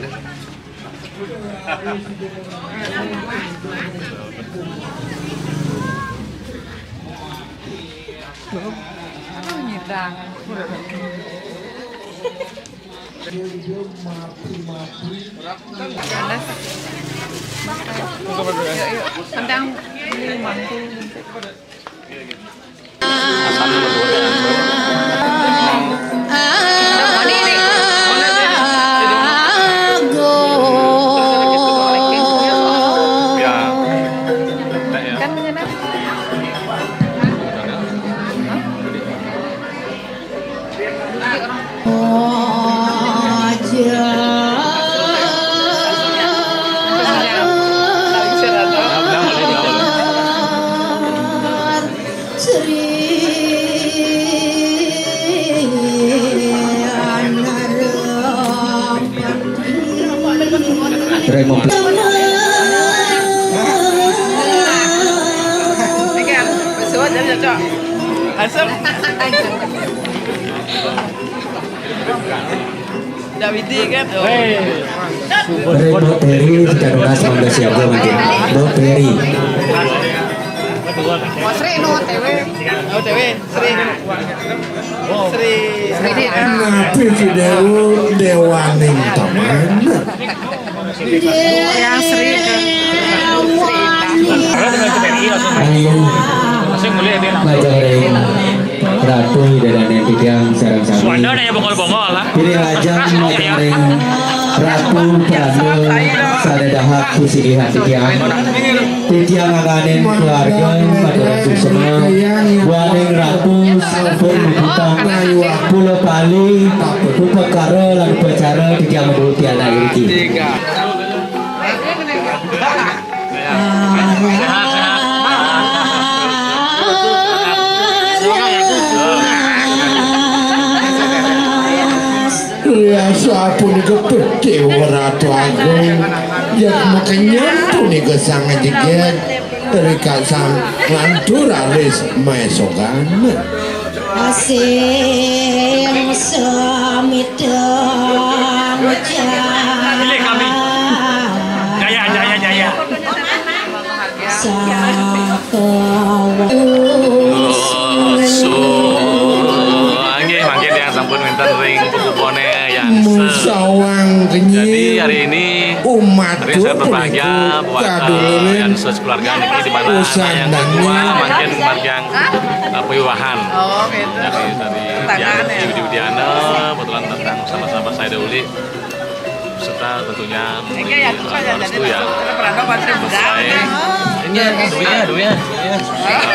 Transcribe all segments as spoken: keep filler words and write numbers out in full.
Panas. Yuk, yuk. Tentang ini, mangkuk. Reng mempelai. Ndak widi kan? Oh. Reng Mbok Peri, tiga belas, sembilan belas siaga mungkin. Mbok Peri. Oh, Sri no, O T W. O T W, Sri. Sri. Sri. Nabi video dewaning teman. Yang Sri ke. Ayo. Baca reng. Ratu Ida dané titiang sareng sami. Suwanda nanya bongol-bongol lah. Pilih lajeng majeng ring Ratu Pranda sadadahak pusigihan titiang. Titiang angganin keluarga maturan suksma. Waning Ratu sampun muputang kula pali upakara lan upacara titiang miwiti anak iriki. Ya, sapunika Ratu Agung, yat makenyem punika sang jeget, rika sang lantur alis maesogan. Asing samidang Pilih kami. Jaya, jaya, jaya. Sakawa. Nggih, mangkin yang sampun wénten ring pekuboné Yanse. Musawang. Jadi hari ini umat saya berbahagia buat, eh, Yanse sekeluarga niki, di mana anak yang kedua mangkin margiang, eh, pawiwahan. Oh, gitu. Dari, dari Widiana, kebetulan datang sama-sama saya dahulu. Serta tentunya memberi, eh, restu ya. Ini duitnya, duitnya, duitnya. Eh,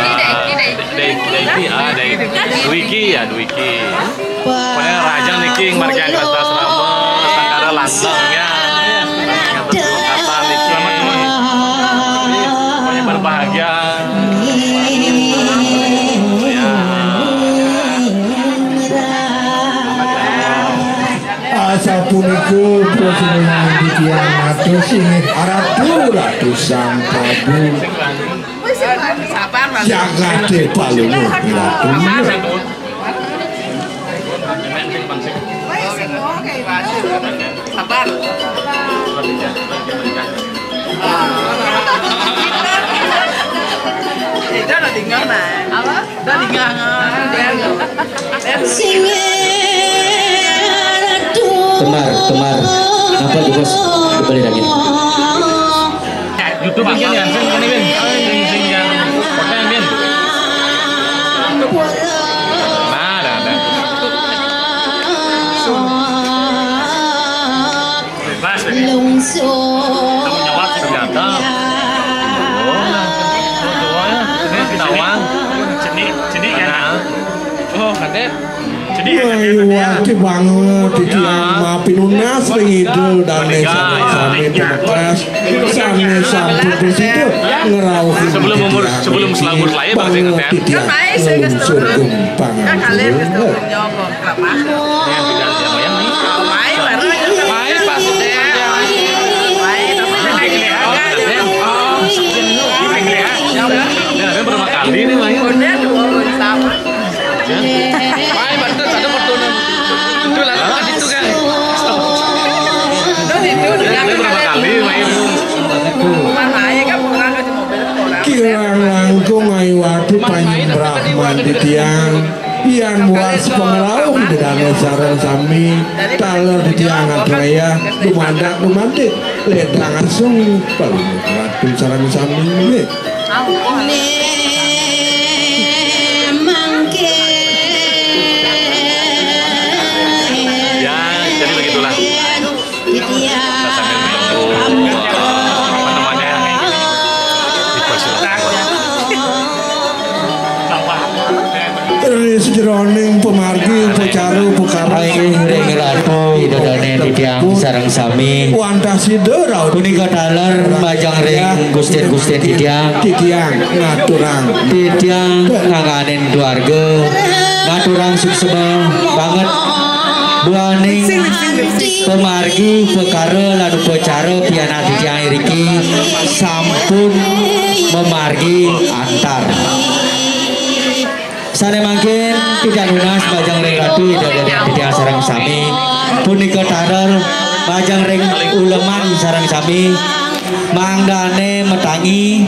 Dai-, Daiki, ah, Dai-, Dwiki ya, Dwiki. Pokoknya rajang niki margiang kertas rama, sangkara lantang ya. Kata niki. Pokoknya berbahagia. Ya. Asapunika prasinaning titiang matur inggih Ratu, Ratu Sang Prabu. Jagaté palungguh Ratu. Sabar. Itu udah tinggal, nah. Apa? Udah tinggal. Kembar, kembar. Apa juga beli lagi? YouTube ini ya, sing ini, Win. Sing, sing yang kota yang, Win. Nah, ada, ada. Bebas, Win. Kamu nyawat ternyata. Oh, ini tawang. Sini, sini ya. Oh, ada. Wah, wati banget titiang mapinunas ring Ida dané sami-sami pamekas sané sampun prasida ngrauhin. Sebelum umur, sebelum setelah umur lahir, pasti banget ingat ya. Titiang nglungsur gumpang. Mai pas. Pertama kali ini, Mai. Mai, Pak, itu ada foto. Itu lah, itu kan. Sepengerauh di dalam sareng sami, taler titiang atur ayah, dumadak dumadik, ledang asung, palungguh ratu sareng sami, nggih. Ya, jadi begitulah. Kita sambil menunggu, apa namanya, dipersilakan. Ri sajeroning pamargi upacara upakara. Inggih, ring Ratu Ida Dané titiang sareng sami. Wantah sida raut. Punika taler majeng ring Gustin-gustin titiang. Titiang ngaturang. Titiang ngangganin keluarga. Ngaturang suksma banget. Duaning pamargi upakara lan upacara pianak titiang iriki sampun mamargi antar. Sané mangkin titiang nunas majeng ring Ratu Ida Dané titiang sareng sami. Punika taler majeng ring uleman sareng sami. Mangdané matangi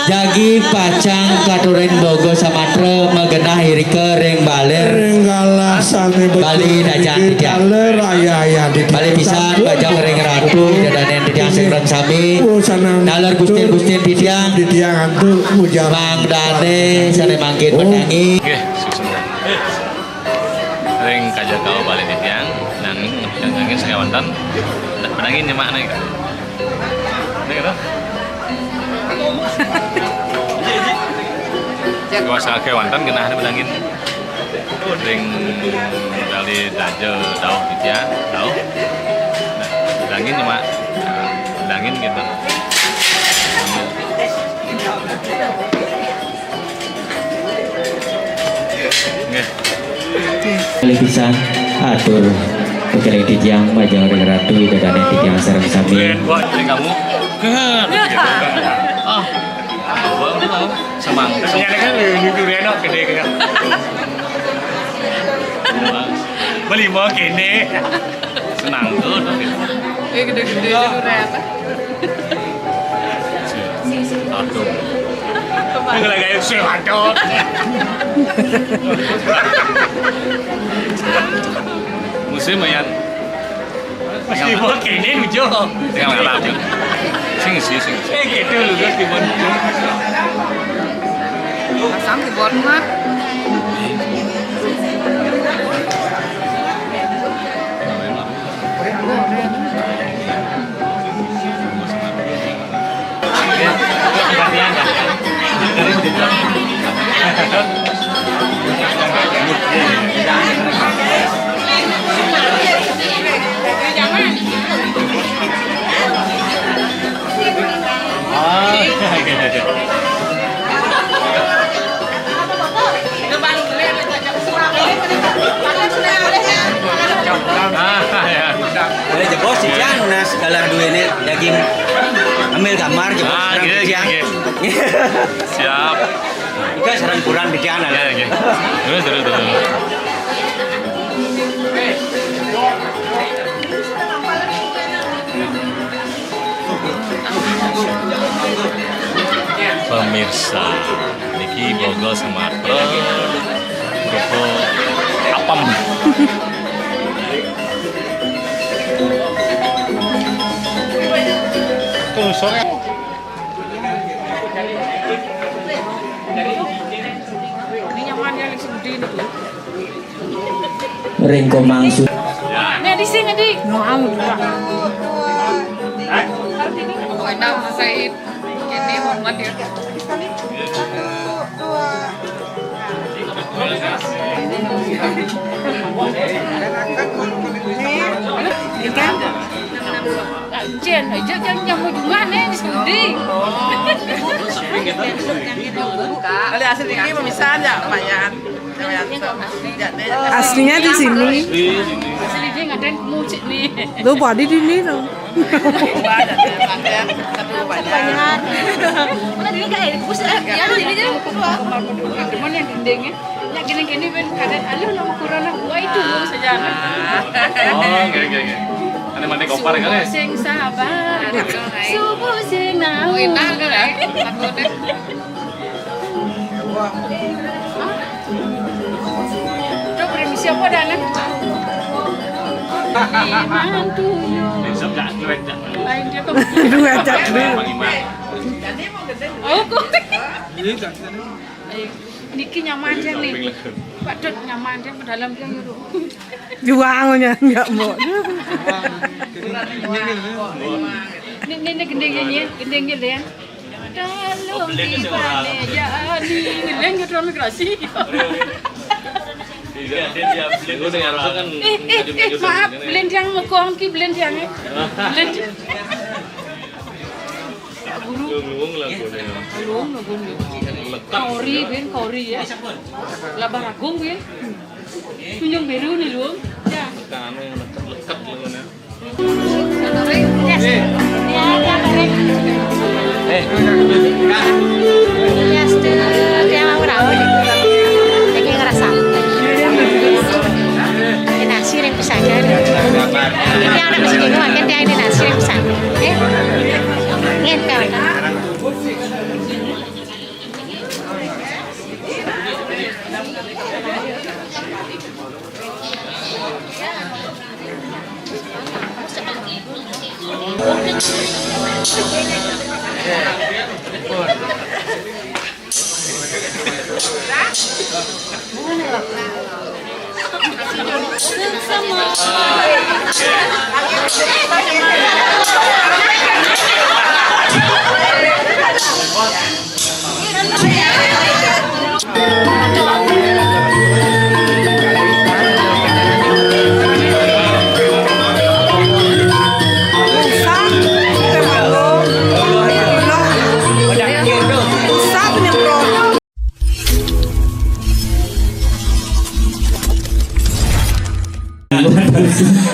jagi pacang katurin boga samatra magenah irika ring balir. Ring galah sané Bali becik Dajan niki titiang. Taler ayah-ayah titiang. Bali pisan majeng ring Ratu Ida Dané titiang sareng sami. Oh, sanang. Taler Gustin-gustin titiang. Titiang antuk mujar. Mangdané sané mangkin. Oh. Matangi. Nggih, suksma. Ring kaja kau balik titiang, nanging, nanging sakéwanten, ndak pedangin nyemak nih. Ini kata. Kuasa sakéwanten genah ada pedangin. Ring kali daja dauh titiang, dauh. Nah, pedangin nyemak. Nah, pedangin gitu. Nggih. Kalih pisan atur pakiring titiang majeng ring Ratu Ida Dané titiang sareng sami. Nggih, buat ring kamu. Ah. Semang. Ternyata kan lu durian gedé kan. Beli mau kéné. Senang tuh, tapi. Eh, gedé-gedé durian. Aduh. Ini lagi ayo sih, aduh. Musim lumayan. Mesti buat kéné, Ujo. Tinggal ngalap. Sing sih, sing. Eh, gitu loh, Gus, gimana? Pasang keyboard mah. Ah, ya. Boleh jebos titiang nunas galah duwéné daging ambil gambar jebos. Ah, sareng iya, iya, titiang. Iya. Siap. Juga sareng kurang titiang lah. Iya, iya. Terus, terus, terus. Pemirsa, niki boga sematra rupa apem. Tuh, sore. Ini nyaman ya, langsung gede nih. Ring komang su- Nek di sini, Dik. Mau juga. Enak, Said. Ini hormat ya. Ikan. Jen, aja jangan jamu juga nih di sini. Kali asli ini pemisahan ya, lumayan. Aslinya di sini. Asli dia ngadain musik nih. Lu body di sini dong. Banyak. Mana dia kayak bus, eh, ya, jadi dia. Cuman yang gendengnya, yang gini-gini ben kadang aluh nama corona, wah itu saja. Oh, oke, oke, oke. Ada mandi kopar kan ya? Subuh sing sabar, subuh sing nahu. Oh, enak kan ya? Takutnya. Siapa dah, Len? Iman tuh, yo. Lain dia tuh. Dua cak dulu. Oh, kok? Ayo, niki nyaman deh nih. Pak Dut nyaman deh, ke dalam dia nyuruh. Juang nya enggak mau. Ini, ini, ini gendingnya, gendingnya, Len. Tolong dibalik, ya, ini. Len, nyuruh migrasi. Iya, dia, dia, dia, dia, dia, dia, Eh, eh, eh, maaf, belendiang mekong ki belendiang, eh. Belendiang. Pak Guru. Luwung lagune. Luwung lagune. Lekat. Kaori, ya. Ben, kaori, ya. Labah Agung, ben. Tunjung Biru nih, Luwung. Ya. Kanu yang leket-leket lagune. Yes. Ya, ya, ya. Eh. Yes, tuh, dia mau rawon. Jadi ngerasa. Ini nasi yang bisa kan. Dia orang kesini doang kan, dia ini nasi yang bisa. Eh. Ngen, kawan.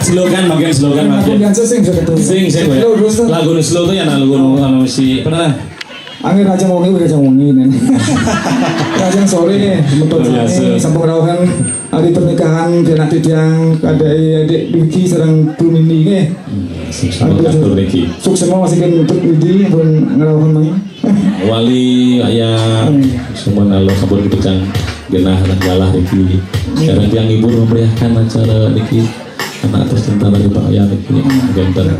Slogan, makin slogan, makin. Aku biasa sing, sudah ketemu. Sing, sing, ya. Lagu slow tuh ya, lagu anu si, apa namanya? Angin Raja Wengi, Raja Wengi ini. Raja sore, betul. Luar biasa. Sambung rauhan hari pernikahan, anak titiang, ada adik Duki, sareng Brunini, nggih. Iya, sing sambung atur niki. Sukses mau masih kan untuk Widi, pun ngerauhan mai. Wali, ayah, hmm. Semua nalo sampun kepecang genah dan galah niki. Hmm. Kadang tiang ibu memeriahkan acara niki. Anak tercinta dari Pak Yan niki. Hmm. Genten.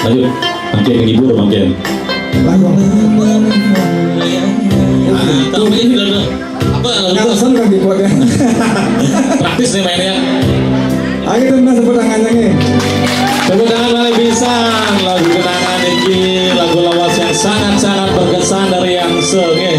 Ayo, makin menghibur, makin. Lagu. Ah, tapi ini udah, udah. Apa, lagu? Nggak bosan kan dibuat ya? Praktis nih mainnya. Ayo, kita minta tepuk tangannya nih. Tepuk tangan paling pisan, lagu kenangan niki, lagu lawas yang sangat-sangat berkesan dari Yang Senge.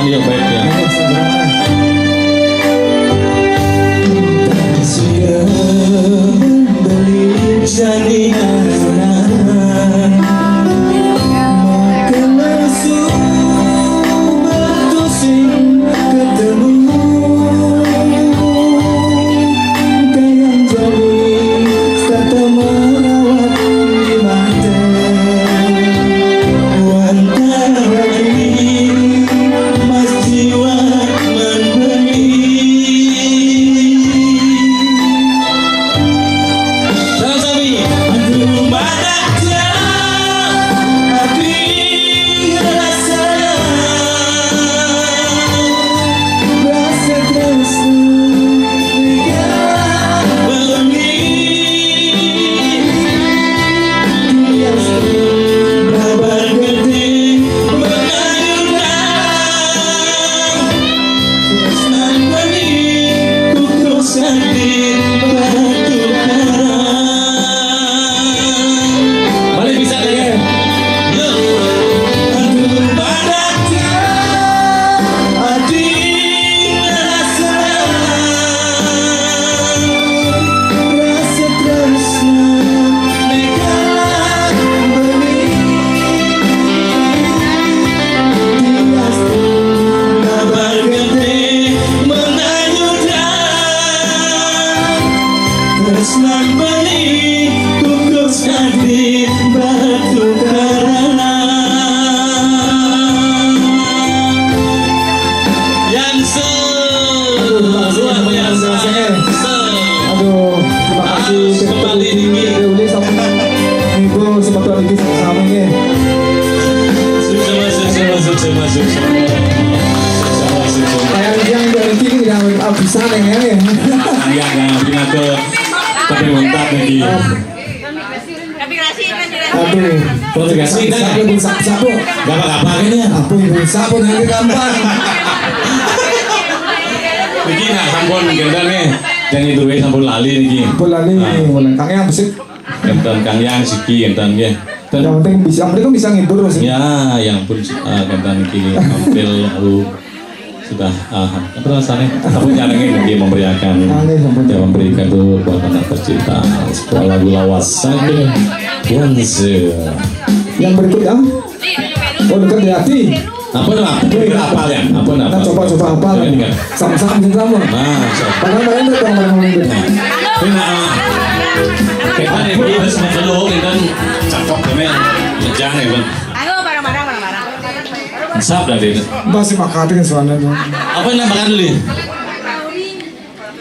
Iya, baik ya. Sudah beli jani anak, maka lesu batu sing ketemu. Kayang jauh serta merawat di mata. Wantah lagi mas jiwa memberi. Sama-sama. Aduh, mana ada hati rasa. Balik bisa deh. Yuk. Aduh, mana ada hati rasa. Rasa terasa mega beli. Tias kabar gede mengayudan. Terus membeli kukus kaki batu karang. Yang se-, luar biasa, yang se-, Aduh, terima kasih. Harus kembali dingin. Udah, udah, sama. Ibu, sama Tuan Diki, sama-sama, ya. Sukses, sukses, sukses, sukses. Sukses, sukses. Kayak yang dari Diki, yang bisa, ya, ya. Yang, yang, yang, yang, tapi mantap, nih, Ki. Tapi kasih kan, aduh. Terus kasih, kan? Sapu, sapu, sapu. Gak apa-apa, kan, ya? Sapu, sapu, nanti gampang. Niki nak sampun gendang, nih. Jangan itu, eh, sampun lali, niki. Sampun lali, nah. Kang Yang besik. Gendang Kang Yang siki, gendang, nggih. Dan yang penting bisa, yang penting bisa ngibur, sih. Ya, yang pun, eh, gendang niki tampil, aduh. Sudah, ah, apa rasanya? Tapi nyanyi lagi memberiakan, ah, iya, sampun. Ya, memberikan tuh buat anak tercinta sebuah lagu lawas saking Wanse. Yang berikut, ah? Oh, dekat di hati. Apa tuh? Apa tuh? Apa ya? Apa tuh? Nah, coba, coba apa? Iya, iya. Sama-sama, sama. Nah, so. Bareng-bareng deh, bareng-bareng deh. Nah, ini, ah. Kita ini harus mengeluh, ini kan cakep, ini. Jangan, ya, Bang. Ayo, bareng-bareng, bareng-bareng. Sap dah, Din. Masih makan dengan suaranya. Apa yang makan dulu?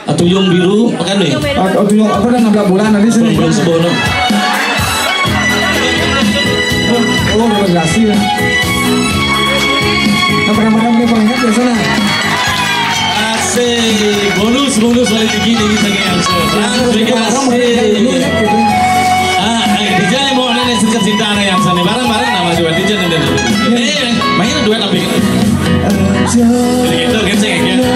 Atau yang biru, makan nih? Atau yang apa dah, enam belas bulan tadi sini. Belum, belum sebono. Oh, udah berhasil. Apa nama ini, Bang? Ingat ya, sana. Asik. Bonus, bonus lagi tinggi, tinggi, tinggi, yang saya. Terima kasih. Ah, eh, D J mau nanya, cerita-cerita, ada yang sana. Bareng-bareng nama juga D J nih, D J. Eh, main duet tapi. Gitu, gitu, gitu.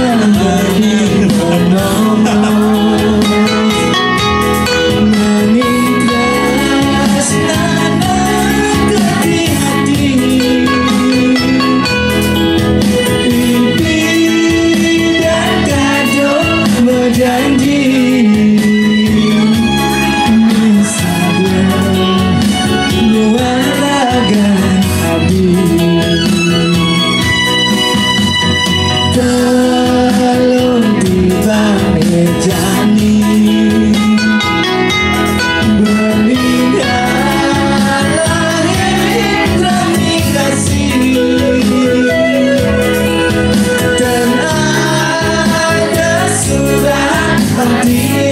Janji luar raga adi. Telung tiba mejani. Berlingkar langit terima kasih. Dan ada surat hati.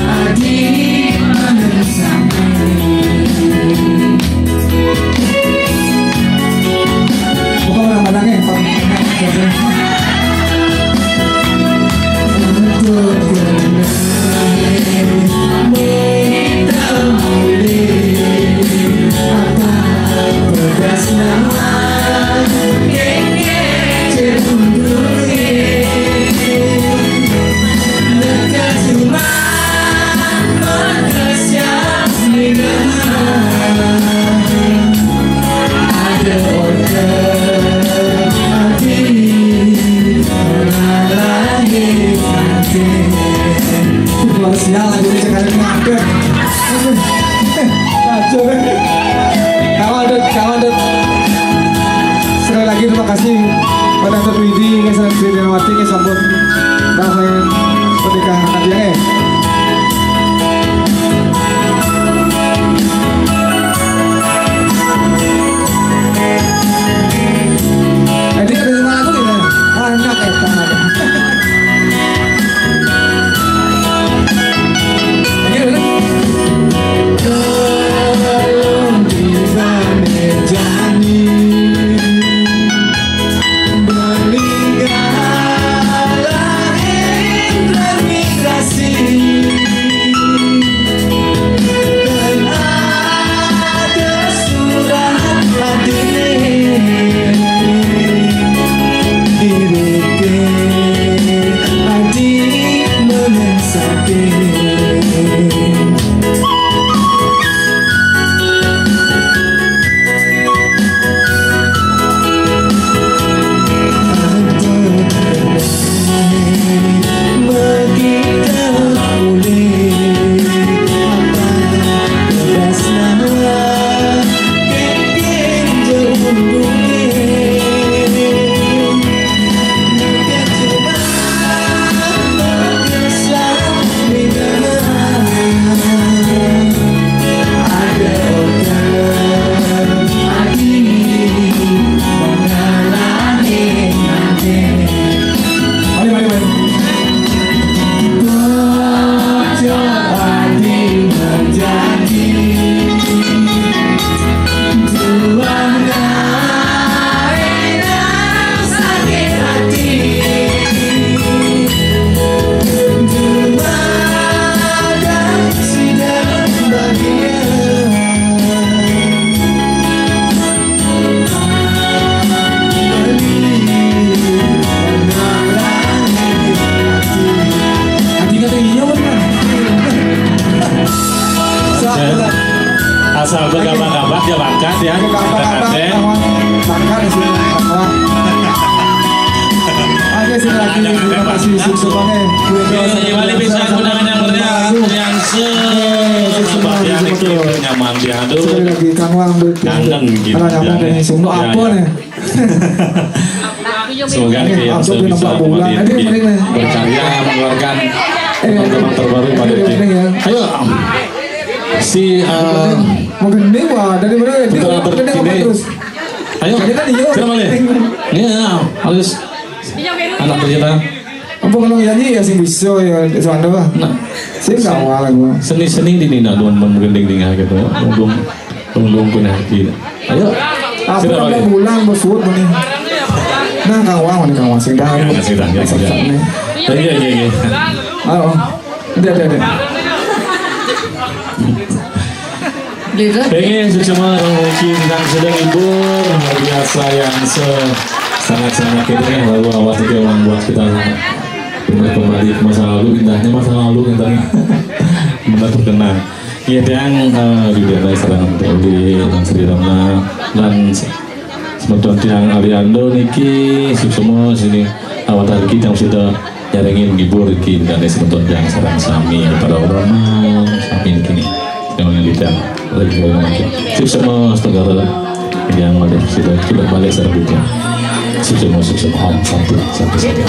Adi mana sampai. Bukan orang Padang ya, Pak. Kang Wandut, Kang Wandut. Sekali lagi terima kasih pada Tut Widi, nggih, sareng Tri Denawati, nggih, sampun rahayu pernikahan tadi, nggih. Jadi, ada lima lagu ya? Banyak ya, Kang. Oke, udah. Tolong tiba mejani, beli galak transmigrasi. Dan ada surat hadir di Adi mengesaki. Mari, mari, mari. Asal bergabak-gabak ya, bakat ya. Kita kate. Makan di sini, makan. Oke, sekali lagi terima kasih, sukses banget. Iya, iya, balik bisa undangan yang meriah, yang se-, sukses banget, yang betul. Nyaman dia, aduh. Sekali lagi, Kang Wang, betul. Kangen gitu, Alah, nyaman ya. Dari Sumno Ya, apa ya. Nih? Semoga Oke, nih yang aku bisa bisa nampak bulan. Nanti di-, mending nih. Berkarya, mengeluarkan Eh, teman-teman terbaru pada ini ini. Mending ya. Ayo. Si, eh, Mungkin ini, wah, dari mana? Ini putra mungkin ini terkini. Apa terus? Ayo. Ini kan iya. Sini, Male. Iya, halus. Anak tercinta. Apa kalau nyanyi ya sing bisa ya, soalnya, Pak? Nah. Sing gak awal gua. Seni-seni di Nina, dong, menggending dingah gitu. Dong, dong, dong punya hati. Ayo. Apa Sini, namanya Male. Bulan, bos, buat nih. Nah, Kang Wang, nih, Kang Wang, sing dah. Ya, sing dah, ya, sing dah. Nih. Iya, iya, iya. Ayo. Ada, ada, ada. Oke, sukses semua, Bang Uci, yang sedang libur, luar biasa yang se-, sangat-sangat kita nih, lalu awas itu yang buat kita benar kembali ke masa lalu, indahnya masa lalu kita nih. Benar terkenang. Iya, yang, eh, di daerah sarang di Bang Sri Ramna dan semeton tiang Aliando niki, sukses semua sini. Awak kita yang sudah nyarengin ngibur iki kali semeton yang sarang sami para ulama sami kini. Yang yang kita lagi lagi makin. Sip semua saudara yang ada sudah kita balik sareng kita. Sip semua, sip semua. Om, santi, santi, santi.